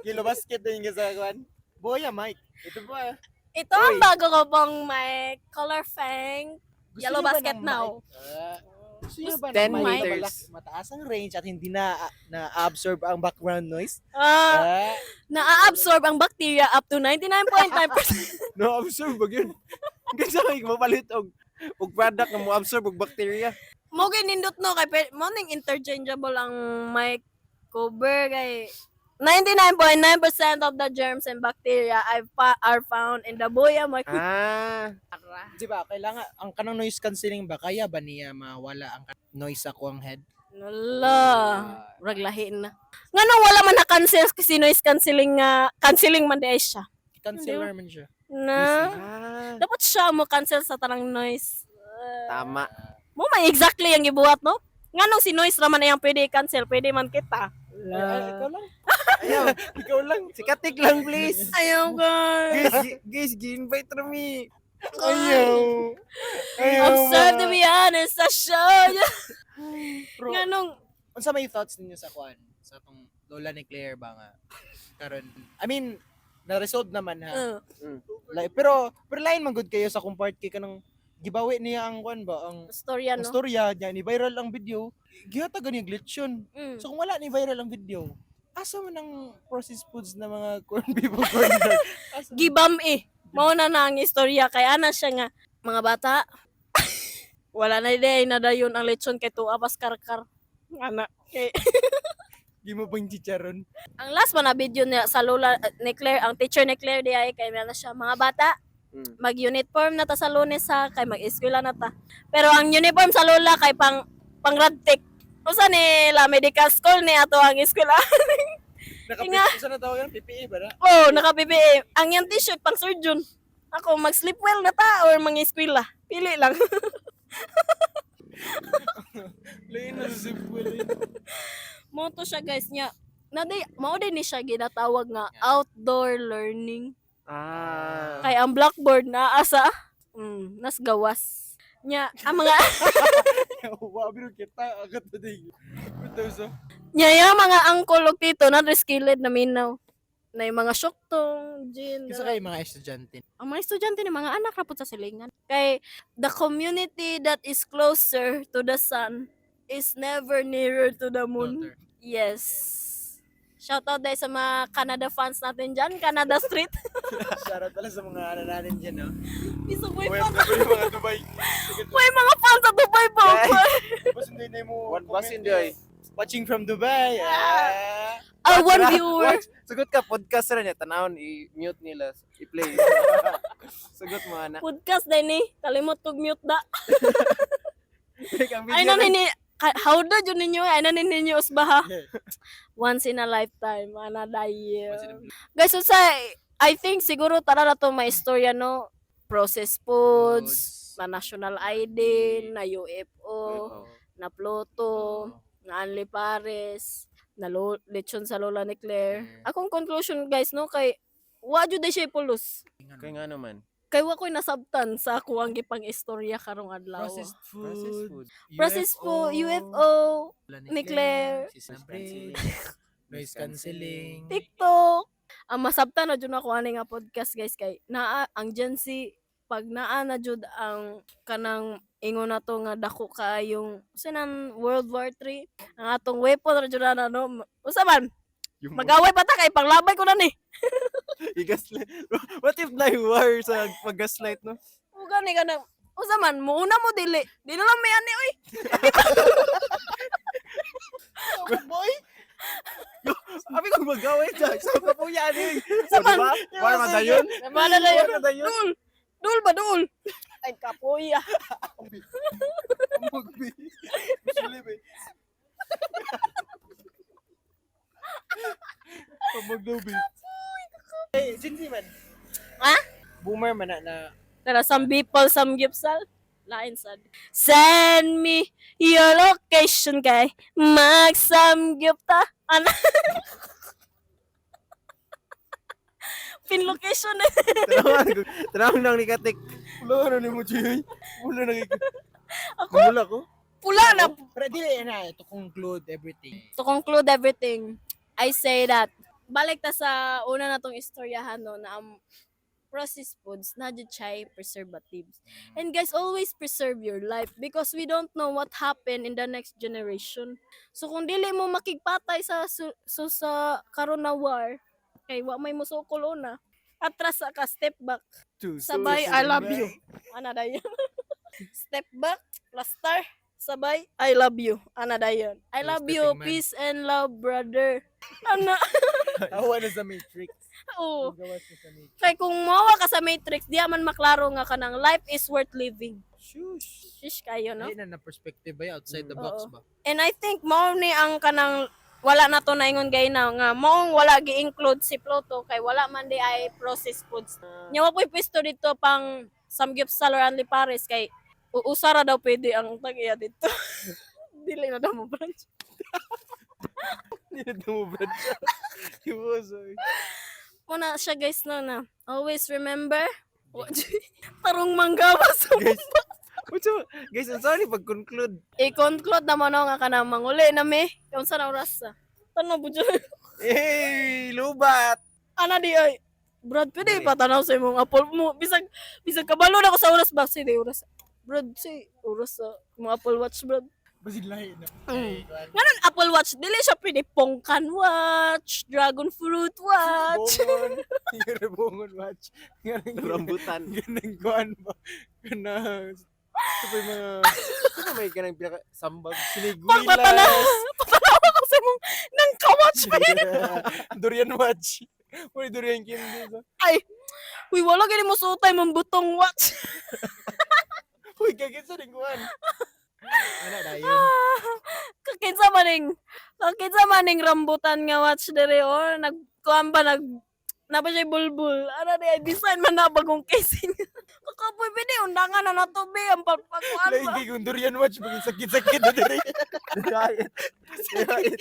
Kilo basket na yung sa kuan. Boya mic. Ito ba? Ito ang bago ko pong may color fang. Gusto Yellow niyo ba basket ng now. mic? Ah, gusto niyo ba 10 ng mic na meters. mataas ang range at hindi na na-absorb ang background noise? Ah, Ah, na-absorb ang bacteria up to 99.9%. No absorb ba yun? Kasi may mapalit og product nga mo absorb og bacteria. Mo nindot no kay mo ning interchangeable ang mic cover kay 99.9% of the germs and bacteria are found in the Boya mic. Ah. di ba kailangan ang kanang noise cancelling ba kaya ba niya mawala ang noise sa kuang head? Wala. Murag lahi na. Nganong wala man na-cancel kasi noise cancelling nga cancelling man di ay siya. Canceller man siya. Na dapat siya mo cancel sa tanang noise. Tama. Mo man exactly ang gibuhat no? Nganong si noise ra man ang pwede i-cancel, pwede man kita. Ay, ay, ikaw lang. Ayaw. Ikaw lang. Sikatik lang please. Ayaw guys. Guys, guys, gi-invite ra mi. Ayaw. Ayaw. Observe to be honest, sa show. Bro, Nganong unsa may thoughts ninyo sa kuan sa atong lola ni Claire ba nga karon? I mean, na-resolve naman ha. Like, pero pero lain man gud kayo sa kung part kay kanang gibawi niya ang kuan ba ang storya ang no. storya niya ni viral ang video gihatagan niya glitch yun. So kung wala ni viral ang video, asa man ang processed foods na mga corn beef o corn dog? Asa? Gibam eh. Mao na na ang istorya kay ana siya nga mga bata. Wala na day na dayon ang lechon kay tuwa pas karkar. Ana kay Di mo bang chicharon? Ang last man na video niya sa lola ni Claire, ang teacher ni Claire di ay kay na siya mga bata, mag-uniform na ta sa Lunes ha, kay mag-eskwela na ta. Pero ang uniform sa lola kay pang pang radtech. Usa ni la medical school ni ato ang eskwela. Inga. Naka sa na tawag yan? PPE ba na? Oh, naka PPE. Ang iyang t-shirt pang surgeon. Ako mag-sleep well na ta or mang-eskwela. Pili lang. Lain na sa simple. Mo to siya guys niya. Naday mao din ni siya ginatawag nga outdoor learning. Kay ang blackboard naa sa nas gawas. Nya ang mga Wa biro kita agad na din. Ito sa nya yung mga angkol og tito na skilled na minaw. Na yung mga syoktong, gin. Kasi kay mga estudyante. Ang mga estudyante ni mga anak ra pud sa silingan. Kay the community that is closer to the sun is never nearer to the moon. Daughter. Yes. Shout out dahil sa mga Canada fans natin dyan, Canada Street. Shoutout pala sa mga ano natin dyan, no? Bisag may fans, OFW, mga Dubai. may mga fans sa Dubai po. Basin din mo. One basin di ay. Watching from Dubai. Ah. Ah, one viewer. Watch. Sugot ka podcast ra niya tanawon i-mute nila, i-play. Sugot mo ana. Podcast din ni. Kalimot kog mute da. Like, ang Ay video na nini how da jud ninyo, ay na ninyo usbaha. Once in a lifetime, ana dayo. Once in a blue. Guys, so sa I think siguro tara na to may istorya, no. Processed foods, na national ID, na UFO, na Pluto, na Anli Pares, na lechon sa Lola ni Claire. Yeah. Akong conclusion, guys, no, kay wa jud siya pulos. Kay nga naman. Kay wa ko'y nasabtan sa ako ang gipang istorya karong adlaw. Processed food. Processed food. Processed food, UFO, Lola ni Claire. Season Noise bridge, cancelling. noise cancelling. TikTok. Ang masabtan na jud ako ani nga podcast, guys, kay naa ang Gen Z pag naa na jud ang kanang ingon na to nga dako kaayong sinan World War 3 ang atong weapon ra jud na, no, usa man mag-away pa ta kay panglabay ko na ni. I-gaslight. What if na war sa pag-gaslight, no? O gani ka na usa man muuna mo dili di na lang may ani oy. Boy! Abi kong mag-away siya. Sa kapuya ni. Sa man. Diba? War man dayon. Wala na yun. War man dayon. Dul dul ba dul ay kapoya. Mugbi. Sili ba? Pamagdaw ba? Eh, Sinsi man. Ha? Boomer man na na. Tara, some people, some gipsal. Lain sad. Send me your location kay magsamgyup ta. Ana. Pin location eh. Tanawang nang ni Katik. Wala na ni mo, Jay. Wala na. Ako, Mula ko. pula na. Pero dili na to conclude everything. To conclude everything, I say that, balik ta sa una na tong istoryahan, no, na ang processed foods na jud siya preservatives. And guys, always preserve your life because we don't know what happened in the next generation. So kung dili mo makigpatay sa so sa karon na war, kay wa may musukol una. Atras sa ka, step back. Two, Sabay, I love you. Ana dayon. Step back, plaster, sabay, I love you. Ana dayon. I Yung love you, stepping man. peace and love, brother. Ana, Awa na sa Matrix. oo. Gawas na sa Matrix. Kay kung mawa ka sa Matrix, di man maklaro nga kanang life is worth living. Shush. Shish kayo, no? Ay na na perspective ba outside the box Oo. ba? And I think mao ni ang kanang wala na to naingon gay na nga maong wala gi-include si Pluto kay wala man di ay processed foods. Nya wa po'y pwesto dito pang samgyupsal or Anli Pares kay uusara daw pwede ang tag-iya dito. Dili na daw mo branch. Hindi na tumubad siya. Ibusoy. Muna siya, guys, no, na always remember tarong manggawas. Guys, what's up? Guys, I'm sorry pag-conclude. I-conclude na mo, no, nga kanang manguli na mi. Unsa na oras sa? Tanaw po dyan. Hey, lubat! Ana di ay. Brad, pwede Dali. patanaw sa imong Apple mo. Bisag bisag kabalo na ko sa oras ba si di oras. Brad, si oras sa imong Apple Watch, Brad. Basin lahi na. Nganon Apple Watch, dili siya pwede pongkan watch, dragon fruit watch. Bongon. Yung bongon watch. Ganang Rambutan. Ganang kuan ba? Kanang ito pa yung mga Ano may ganang pinaka sambag? Pagpatanaw, siniguilas. patanaw ako sa imong nang ka-watch ba? Durian watch. Uy, durian candy. ba? Ay, uy, wala gani mo suotay mong butong watch. Uy, gagit sa rin kuan. Ano dayon? Kakinsa maning rambutan nga watch dere or nagkuan ba nag na ba siya bulbul? Ano di ay design man na bagong casing. Kakapoy pwede undangan na nato be ang pagpakuan ba. Lagi kung durian watch bagay sakit-sakit na diri. Diet. Diet.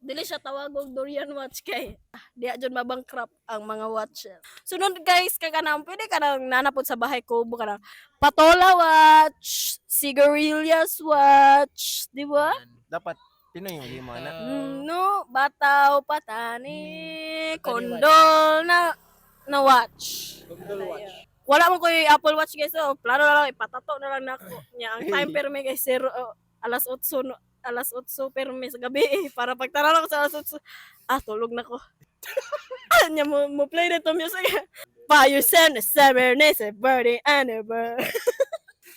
Dili siya tawag og durian watch kay diya jud mabangkrap ang mga watch. Sunod, guys, kay kanang pwede kanang nanapod sa bahay ko bu kanang patola watch, cigarillas watch, di ba? Dapat Pinoy yung limo na. No, Bataw Patani, Patani. Condol na na watch. Condol watch. Wala mo ko yung Apple Watch, guys. So, plano na lang ipatato na lang nako. Nya ang time pero may guys zero, oh, alas 8 no, alas 8 pero may sa gabi eh, para pagtanaw ko sa alas 8, ah, tulog na ko. Nya mo play na to music. Fire send seven is a birdie and a bird.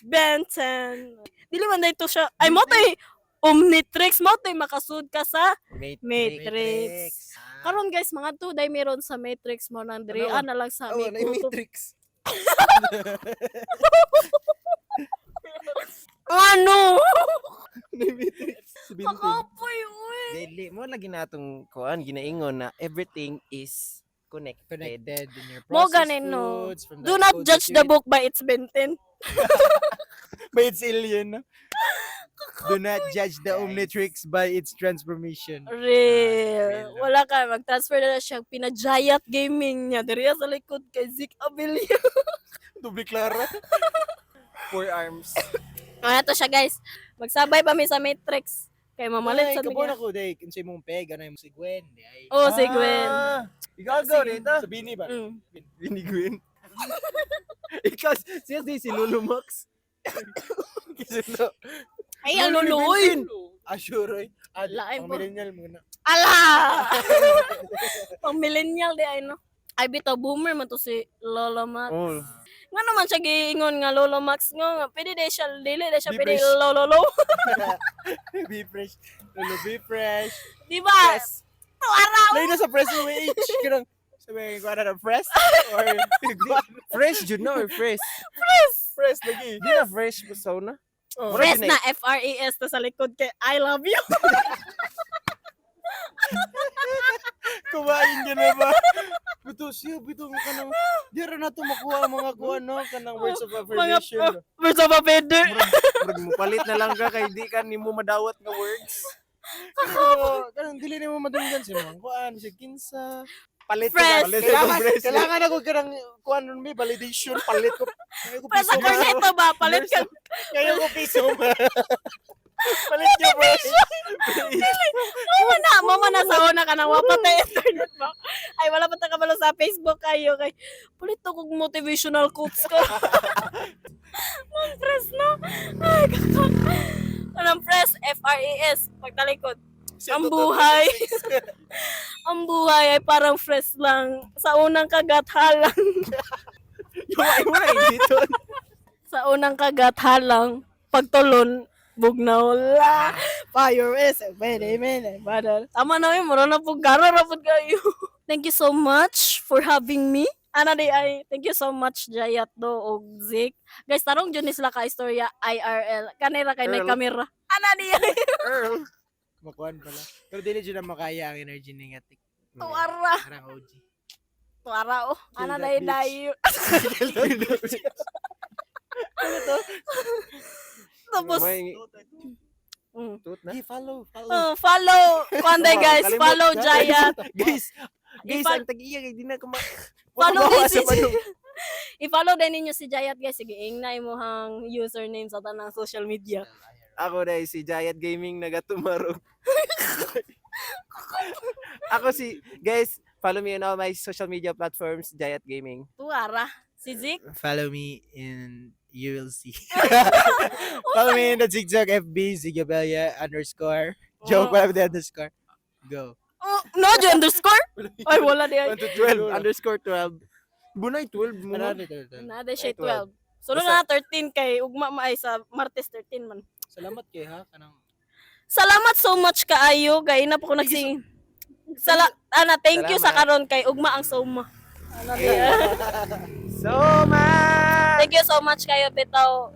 Ben 10. Dili man dito siya. Ay mo to'y Omnitrix mo to'y makasud ka sa Matrix. Karon guys, mga tuday meron sa Matrix mo nang diri Ano? na lang sa Oh, may na kutob. Matrix. Ano? Na Matrix. Sabihin. Kakapoy, uy. Dili mo lagi natong kuan ginaingon na everything is connected. Connected in your Mo processed ganin, no. foods, from the Do not food judge that the you eat. book by its benten. By its alien. Do not judge the Guys. Omnitrix by its transformation. Real. Real. Wala ka. Mag-transfer na lang siya. Pina-Giant Gaming niya. Diri sa likod kay Zeke Abilio. Doble Clara. Four arms. Ano to siya, guys. Magsabay pa mi sa Matrix. Kay mamalit Ay, sa kabon mga. ako, day. Kinsa imong peg, ano yung si Gwen. Di ay. Oh, si Gwen. Ah, ikaw go Sige. dito. Sa Bini ba? Bini Gwen. Ikaw siya si Lolo Max. Kisulo. Ay, ang luluoy. Ah, sure, oy. Ah, Lain ang po. millennial muna. Ala! Pang millennial di ay no. Ay bitaw boomer man to si Lolo Max. Oh. Nga naman siya giingon nga Lolo Max nga pwede di siya dili di siya Be pwede fresh. Lolo Lo. Be fresh. Lolo, be fresh. Di ba? Press. Tuara. Lain na sa press mo, may H. Kanang, sabi, kuha na ng press? Or, Fresh jud no or fresh? press lagi. Di na fresh ba na? Oh. Press na F R E S to sa likod kay I love you. Kumain ka na ba? Bito siya, bito mo kanang, di ra na to makuha ang mga kuha, no? Kanang words of affirmation. Mga words of affirmation. Murag mo palit na lang ka kay di ka nimo madawat nga words. Pero, kanang dili nimo madunggan si mga kuan, si kinsa. Palit ko Press. na. Kailangan, kailangan ako kanang kuan nun may validation, palit ko. Ngayon ko Press piso sa ma. cornetto ba? Palit ka. Ngayon ko piso ma. Palit niyo, bro. Mama na sa una ka nang wala pa internet ba? Ay wala pa ta kabalo sa Facebook kayo kay palit to kog motivational quotes ko. Ma'am press no. Ay kakak. Anong press F R E S pagtalikod. Ang buhay. Ang buhay ay parang fresh lang. Sa unang kagat halang. Yung ay mo na dito. Sa unang kagat halang. Pagtulon, bugnaw la. Fire is a very minute. Tama na yun, mura na po. Garo na po kayo. Thank you so much for having me. Ana di ay, thank you so much Jayat do og Zik. Guys, tarong jud ni sila ka istorya IRL. Kanira kay na Earl. kamera. Ana di ay. Earl. Makuan pala. Pero dili jud na makaya ang energy ni nga tik. Tuara. Parang OG. Tuara oh. Kill Ana that di bitch. dayo. Tapos, May tut na. Hey, follow, follow. oh, follow. Kwanday guys, Kalimot follow na. Jayat. Guys, guys, ang tag-iya kay di na kuma. Follow Mabawa din sa si manok. I-follow din ninyo si Jayat guys. Sige, ingna imuhang username sa tanang social media. Ako na si Giant Gaming nagatumarog. Ako si guys, follow me on all my social media platforms, Giant Gaming. Tuara. Si Zik. Follow me and you will see. Follow me in the TikTok FB Zigabella underscore. Joke, wala the underscore. Go. Oh, no, do underscore? Ay, wala di ay. 1 to 12 underscore 12. Bunay 12 mo. Ano dito, dito? Na, di siya Ay, 12. 12. Sunod na 13 kay ugma maay sa Martes 13 man. Salamat kay ha kanang Salamat so much kaayo kay na po ko nagsing. Sala ana thank you sa Salamat. karon kay ugma ang soma. Ana di ay. So much. Thank you so much kayo bitaw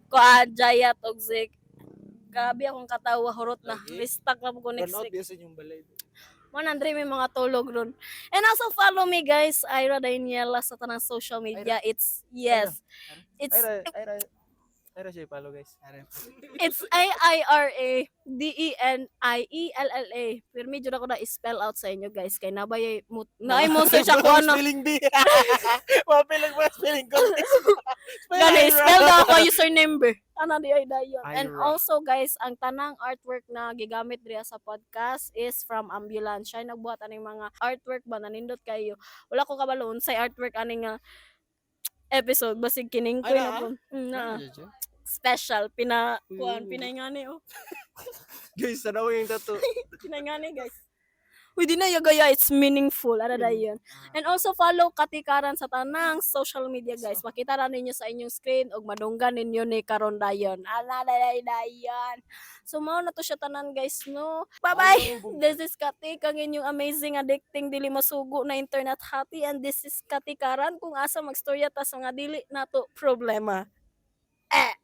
kuan Jayat og Zik. Grabe akong katawa hurot na. Lagi. Ristak na po ko run next out week. biya sa inyong balay. Mo Andre may mga tulog ron. And also follow me guys, Ira Daniela sa tanang social media. It's yes. It's Ayra, ayra. Ayra siya follow guys. It's A I R A D E N I E L L A. Pero medyo na ko na spell out sa inyo guys kay nabay mo naay mo search ako ano. Spelling bee. Mapiling mga spelling contest. Gani spell daw ako username be. Ana di ay dayon. And Ira. also guys, ang tanang artwork na gigamit diri sa podcast is from Ambulance. Siya nagbuhat aning mga artwork ba, nanindot kayo. Wala ko kabalo unsay artwork aning nga episode, basig kining ko Ay, na naa? po. Naa. Jojo? Special pina kuan Uy. pinaingani oh. Guys, tanaw yung tattoo. Pinaingani, guys. Uy, di na yagaya, it's meaningful. Ara dayon. And also follow Katikaran sa tanang social media, guys. Makita ra ninyo sa inyong screen ug madunggan ninyo ni karon dayon. Ala day dayon. So mao na to siya tanan, guys, no. Bye-bye. This is Katik, ang inyong amazing addicting dili masugo na internet hati, and this is Katikaran, kung asa magstorya ta sa mga dili nato problema. Eh.